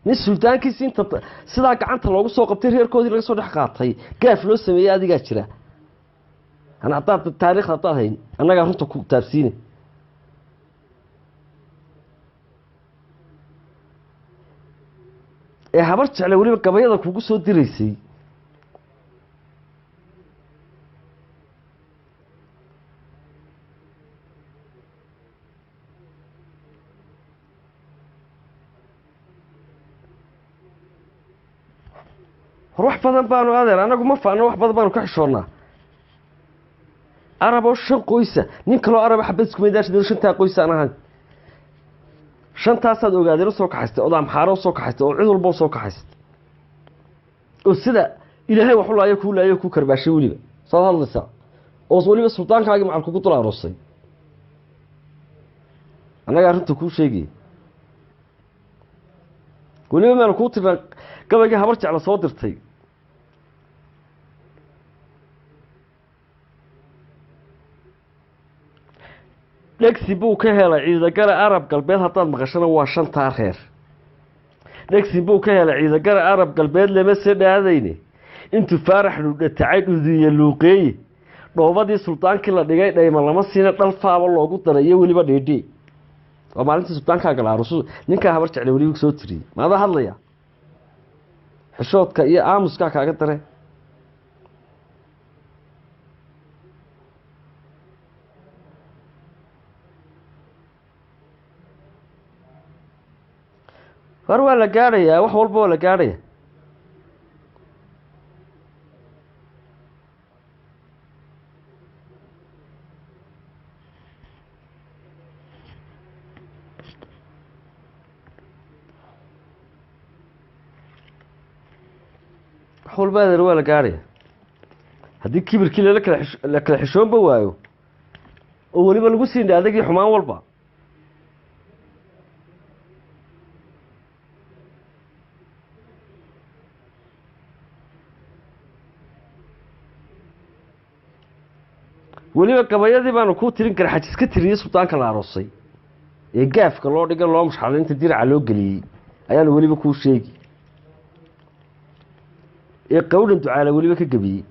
Nin suldaankiisi inta sidaa gacanta loogu soo qabtay reerkoodii laga soo dhex qaatay gaaf loo sameeyey adigaa jira. Ana haddaad taariikhda haddaad hayn annagaa runta ku taabsiine. Ee habar jecle weliba gabayada kugu soo diraysay. Hor wax badan baanu adeer annagu ma faano, wax badan baanu ka xishoonnaa. Araboo 5 qoysa, nin kaloo araba xabad iskuma daashid, 5taa qoys aan ahayn. 5taasaad ogaadeen u soo kaxaystay, oo amxaaro u soo kaxaystay, oo cid walba u soo kaxaystay, oo sida ilaahay wax u laayo kuu laayo kuu karbaashay weliba saad hadlaysaa, oo weliba suldaankaagii macal kugu dul aroosay. Annagaa arrinta kuu sheegaya. Weliba maanu kuu tirnaa gabaygii habar jecla soo dirtay. Dhegsi buu ka helay ciidagale Arab Galbeed, haddaad maqashana waa 5taa reer. Dhegsi buu ka helay ciidagale Arab Galbeed, lama se dhaadayne intuu faarax dhudhatacay dhudiye luuqeeye. Dhoobadii suldaankii la dhigay dhayma lama siina, dhalfaaba loogu daray iyo weliba dhiidhii. Waa maalintii suldaankaa gala arusu ninkaa habar jeclay weliba soo tiriyey. Maadaa hadlaya? Xishoodka iyo aamuskaa kaaga dare. War waa la gaadhayaa, wax walba waa la gaadhaya. Wax walba adeer waa la gaadhaya. Haddii kibirkii la kala xishoonba waayo, oo weliba lagu siin adagii xumaan walba. Weliba gabayadii baanu kuu tirin Garxajis ka tiriyey suldaanka la aroosay ee gaafka loo dhigay loo mushxalay inta diraca loo geliyey ayaanu weliba kuu sheegi, ee qawdhan ducaala weliba ka gebiyey.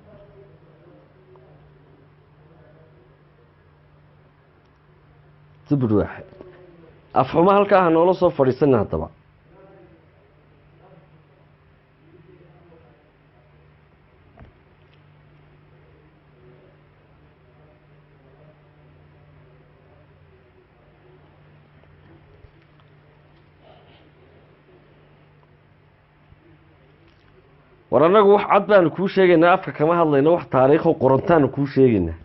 Dubud waaxid afxuma halkaa ha noola soo fadhiisana haddaba. War annagu wax cad baanu kuu sheegaynaa, afka kama hadlayno, wax taariikho qorantaanu kuu sheegaynaa.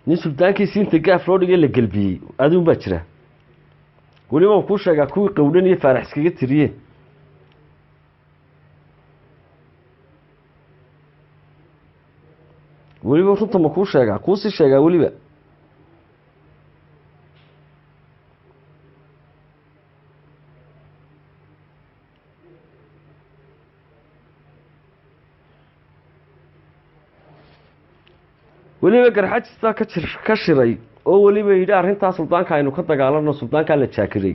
Nin suldaankiisi inta gaaf loo dhigay la gelbiyey aduun baa jira. Weliba waan kuu sheegaa kuwii qawdhan iyo faarax iskaga tiriyeen. Weliba runta ma kuu sheegaa, kuusii sheegaa weliba. Weliba Garxajistaa ka shiray oo weliba yidhi arrintaa suldaanka aynu ka dagaalano, suldaankaa la jaakiray.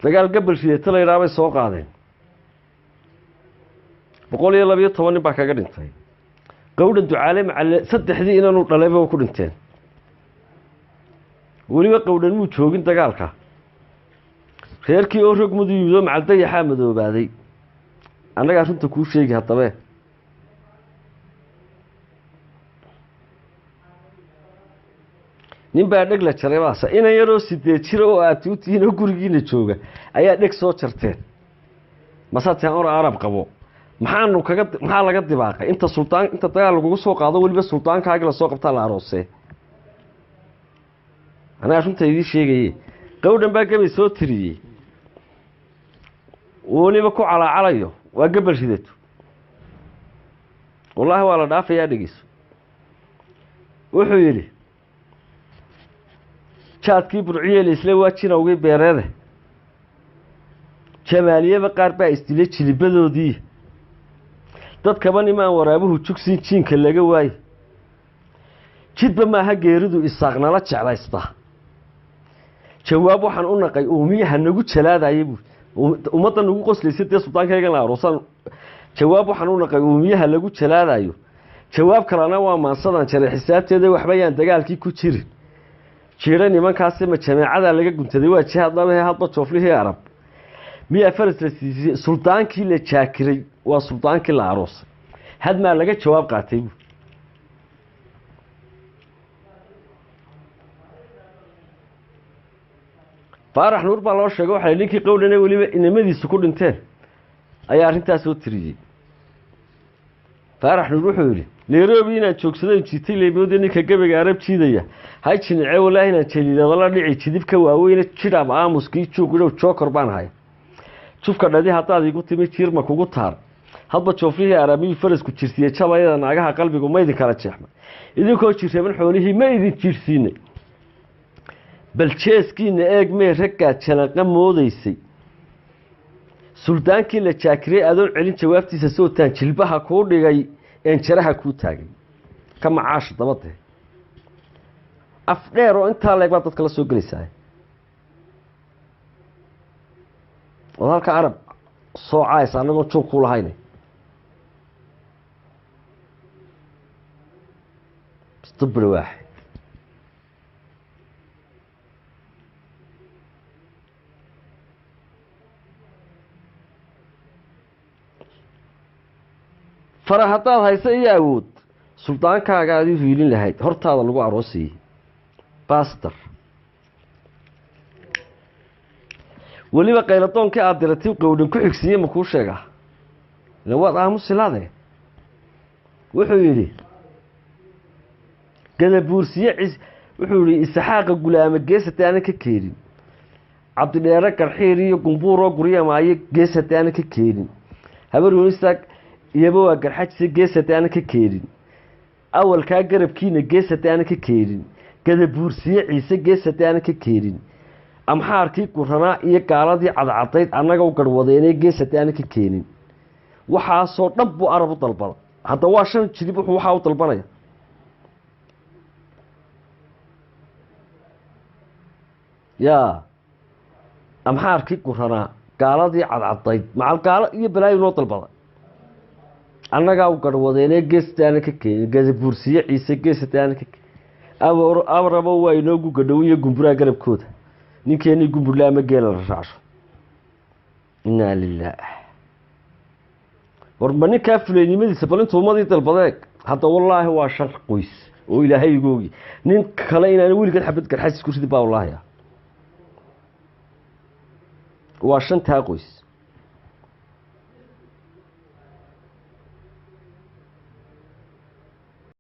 Dagaal gabal rideeta la yidhaha bay soo qaadeen. 112 nin baa kaga dhintay. Qawdhan ducaale macalle 3dii inaanu dhalayba ku dhinteen. Weliba qawdhan muu joogin dagaalka. Reerkii oo rog madu yimid oo macal dayaxaa madoobaaday. Annagaa runta kuu sheegi haddaba. Nin baa dheg la jaray baase inan yaroo 8 jira oo aad u tihiin oo gurigiina jooga ayaa dheg soo jarteen. Masaad taan or Arab qabo. Maxaanu kaga maxaa laga dibaaqay inta sultaan inta dagaal lagugu soo qaado weliba suldaankaagi la soo qabtaa la aroosee. Anaa runta idiin sheegayey. Qawdhan baa gabay soo tiriyey. Weliba ku calaacalayo waa gabal ridato. Wallaahi waa la dhaafayaa dhegeyso. Wuxuu yidhi jaadkii burciyeel isla waa jinowgii beereede. Jamaaliyaba qaar baa isdilay jilibadoodii. Dadkaba nimaan waraabuhu jugsiin jiinka laga waaye. Jidba maaha geeridu isaaqnala jeclaysta. Jawaab waxaan u naqay uumiyaha nagu jalaadayay buu, ummadda nagu qoslaysa dee suldaankaygana aroosan. Jawaab waxaan u naqay uumiyaha lagu jalaadayo. Jawaab kalena waa maansadan jaray xisaabteeda, waxba yaan dagaalkii ku jirin. Jiira nimankaasi ma jameecada laga guntaday, waa jihaad labahe hadba jooflihii Arab miyaa faras la siisay. Suldaankii la jaakiray waa suldaankii la aroosay, hadmaa laga jawaab qaatay buu. Faarax Nuur baa loo sheegay, waxaa ninkii qowlana weliba inamadiisu ku dhinteen ayaa arrintaas soo tiriyey. Faarax Nuur wuxuu yidhi Nairobi inaan joogsaday jiitay leemoodii ninka gabayga Arab jiidaya hay jinicee, wallaahi inaan jaliilada la dhici jidibka waaweyne jidhab aamuskii juuqidhow jookor baan ahay. Jufka dhadi haddaad igu timi jiirma kugu taar, hadba jooflihii Arabiyuu farasku jirsiiyey jabayada naagaha qalbigu ma idin kala jeexmay, idinkoo jirreeban xoolihii ma idin jiirsiinay. Bal jeeskiina eeg mee raggaad jalanqa moodaysay, suldaankii la jaakiray adoon celin jawaabtiisa sootaan jilbaha kuu dhigay een jaraha kuu taagay ka macaasha dabadee. Af dheer oo intaa leeg baad dadka la soo gelaysaa, ood halka Arab soo caaysa annagoon joog kuu lahayne. Stubri waax fara haddaad haysa iyo awood suldaankaaga aad u hiilin lahayd, hortaada lagu aroosayey baster. Weliba qayladoonkii aad diratay qowdhan ku xigsiiye ma kuu sheegaa, ila waad aamusilaade. Wuxuu yidhi gadabuursiye cis, wuxuu yihi Isaxaaqa gulaamo gees haddii aanan ka keenin, Cabdidheere garxiir iyo gumbuuroo guryamaayo gees haddii aanan ka keenin, habar wenisaag iyaba waa garxajise gees haddii aanan ka keenin, awalkaa garabkiina gees haddii aanan ka keenin, gadabuursiye ciise gees haddii aanan ka keenin, amxaarkii guranaa iyo gaaladii cadcadayd annaga u garhwadeenee gees haddii aanan ka keenin. Waxaasoo dhan buu Arab u dalbada. Hadda waa 5 jilib wuxuu waxaa u dalbanaya. Yaa amxaarkii guranaa, gaaladii cadcadayd, macal gaalo iyo balaayo noo dalbada, annagaa u garhwadeenee gees haddii aanan ka keenin, gadabuursiye ciise gees haddii aanan ka keenin, abrabo waa inoogu gadhow iyo gumburaa garabkooda, ninkeenii gumburle ama geela la raacsho. Innaa lilaah. War ma ninkaa fulaynimadiisa bal intuu ummadii dalbadeeg. Hadda wallaahi waa 5 qoys oo ilaahay igu ogi, nin kale inaan weligeed xabad garxajis ku ridin baa wallaahi ah. Waa 5taa qoys.